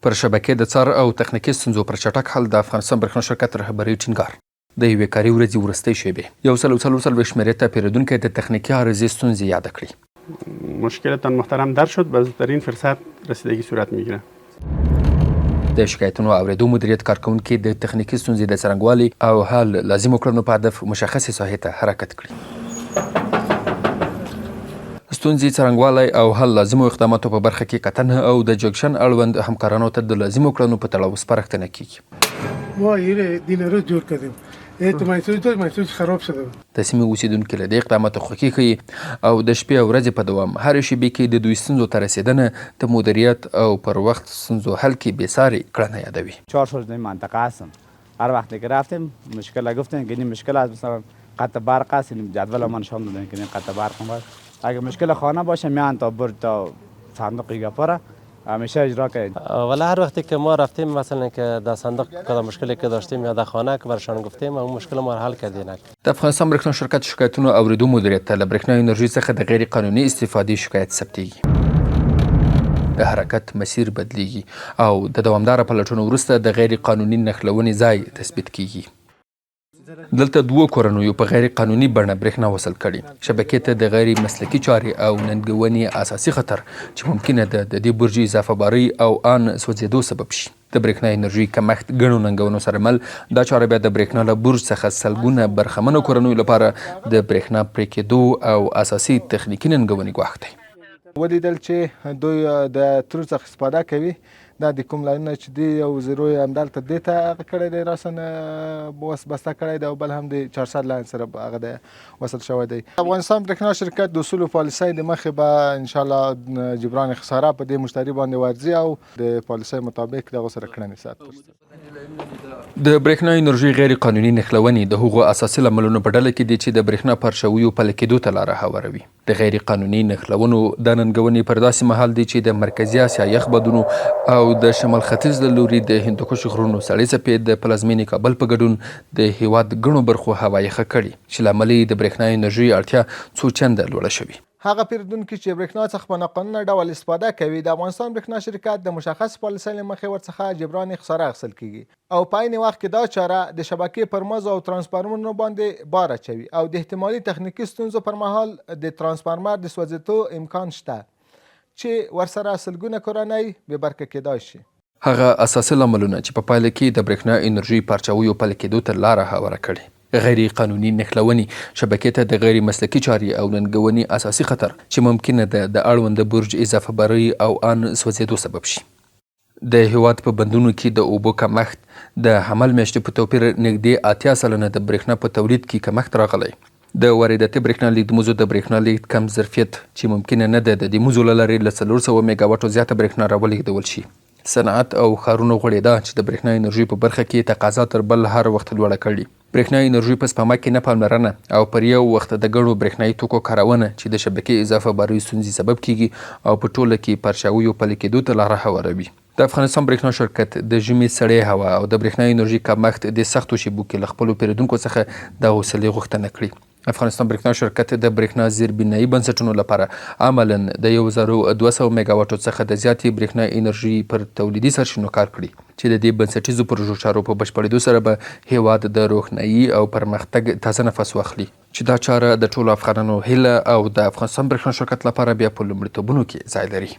پر شبکې د څار او تخنیکي ستونزو پر چټک حل د افغانستان برښنا شرکت رهبرۍ ټینګار. د یوې کاري ورځې وروستۍ شېبې. 144 شمېرې ته پېرېدونکی د تخنیکي عارضې ستونزې یاده کړي. مشکلتان محترم در شد به زودترین فرصت رسیدگی صورت میگیره. د شکایتونو اورېدو مدیریت کارکوونکي د تخنیکي ستونزې د څرنګوالي او حل لازمو کړنو په هدف مشخصې ساحې ته حرکت کړي. ستونزې څرنګوالی او حل لازمو اقداماتو په برخه کې کتنه او د جنکشن اړوند همکارانو ته د لازمو کړنو په تړاو سپارښتنه کیږي. ما ایره دین روز جور کردیم ای تو محسوس داشت محسوس خراب شده بود. د سیمې اوسېدونکي له دې اقداماتو خوښي ښيي او د شپې او ورځې په دوام هرې شېبې کې د دوی ستونزو ته رسېدنه د مدیریت او پر وخت ستونزو حل کې بې سارې کړنه یادوي. چهار سال در این منطقه هستم هر وقتی که رفتیم مشکل گفتیم که این مشکل است مثلا قطع برق است این جدول ما نشان دادن که این قطع برق است اگه مشکل خانه باشه میان تا برج تا صندوق گپا همیشه اجرا کردیم. ولی هر وقتی که ما رفتیم مثلا که در صندوق کدام مشکلی که داشتیم یا در خانه که برشان گفتیم اون مشکل ما حل کردین. د افغانستان برښنا شرکت شکایتونو اورېدو مدیریت ته له برښنا انرژۍ څخه د غیر قانوني استفادې شکایت ثبتېږي. د حرکت مسیر بدلېږي او د دوامداره پلټنو وروسته د غیر قانوني نښلونې ځای تثبیت کېږي. دلته دوو کورنیو په غیر قانوني بڼه برښنا وصل کړې. شبکې ته د غیر مسلکي چارې او ننګونې اساسي خطر چې ممکنه ده د دې برج اضافه بارۍ او ان سوځېدو سبب شي. د برښنا انرژۍ کمښت ګڼو ننګونو سره مل دا چاره بیا د برښنا له برج څخه سلګونه برخمنو کورنیو لپاره د برښنا پرې کېدو او اساسي تخنیکي ننګونې ګواښ دی. ولیدل چې دوی د ترور څخه استفاده کوي دا د کوم لاینونه چې دی یو زیرو یې همدلته دې ته هغه کړی دی راساً وس بسته کړی دی او بل هم د 400 لاین سره هغه دی وصل شوی دی. افغانستان برښنا شرکت د اصولو پالیسۍ د مخې به ان شاء الله جبران خساره په دې مشتري باندې ورځي او د پالیسۍ مطابق دغه سره کړنې سر ترسره. د برېښنا انرژۍ غیر قانوني نښلونې د هغو اساسي لاملونو په ډله کې دي چې د برېښنا پرچاویو پلي کېدو ته لاره هواروي. د غیر قانوني نښلونو دا ننګونې پر داسې مهال دي چې د مرکزي اسیا یخ بادونو او د شمال ختیځ له لوري د هندوکش غرونو سړې څپې د پلازمېنې کابل په ګډون د هېواد ګڼو برخو هوا یخه کړې چې له امله یې د برېښنا انرژۍ اړتیا څو چنده لوړه شوې. هغه پېرودونکي چې برېښنا څخه په ناقانونه ډول استفاده کوي، د افغانستان برېښنا شرکت د مشخصې پالیسۍ له مخې ورڅخه جبران خساره اخیستل کېږي او په عین وخت کې دا چاره د شبکې پر مزو او ترانسفارمرونو باندې بار اچوي او د احتمالي تخنیکي ستونزو پر مهال د ترانسفارمر د سوځېدو امکان شته چې ورسره سلګونه کورنۍ بې برکه کېدای شي. هغه اساسي لاملونه چې په پایله کې د برېښنا انرژۍ پارچاویو پلي کېدو ته لاره هواره کړې. غیر قانوني نښلونې، شبکې ته د غیر مسلکي چارې او ننګونې اساسي خطر چې ممکنه ده د اړونده برج اضافه بارۍ او ان سوځېدو سبب شي. د هېواد په بندونو کې د اوبو کمښت، د حمل میاشتې په توپیر نږدې 80% د برېښنا په تولید کې کمښت راغلی. د وارداتي برېښنا لېږد مزو د برېښنا لېږد کم ظرفیت چې ممکنه نه ده د دې مزو له لارې له 400 میګاواټو زیاته برېښنا راولېږدول شي. صنعت او ښارونو غوړېدا چې د برېښنا انرژۍ په برخه کې یې تقاضا تر بل هر وخت لوړه کړې. برېښنا انرژۍ په سپما کې نه پاملرنه او پر یو وخت د ګڼو برېښنايي توکو کارونه چې د شبکې اضافه بارۍ ستونزې سبب کېږي او په ټوله کې پرچاویو پلي کېدو ته لاره هواروي. د افغانستان برېښنا شرکت د ژمي سړې هوا او د برېښنا انرژي کمښت دې سختو شېبو کې له خپلو پېرېدونکو څخه د حوصلې غوښتنه کړې. افغانستان برېښنا شرکت د برېښنا زیربنایي بنسټونو لپاره عملاً د 1200 میګاواټو څخه د زیاتې برېښنا انرژي پر تولیدي سرچینو کار کړي چې د دې بنسټیزو پروژو چارو په بشپړېدو سره به هېواد د روښنايي او پرمختګ تازه نفس واخلي چې دا چاره د ټولو افغانانو هیله او د افغانستان برېښنا شرکت لپاره بیا په لومړیتوبونو کې ځای لري.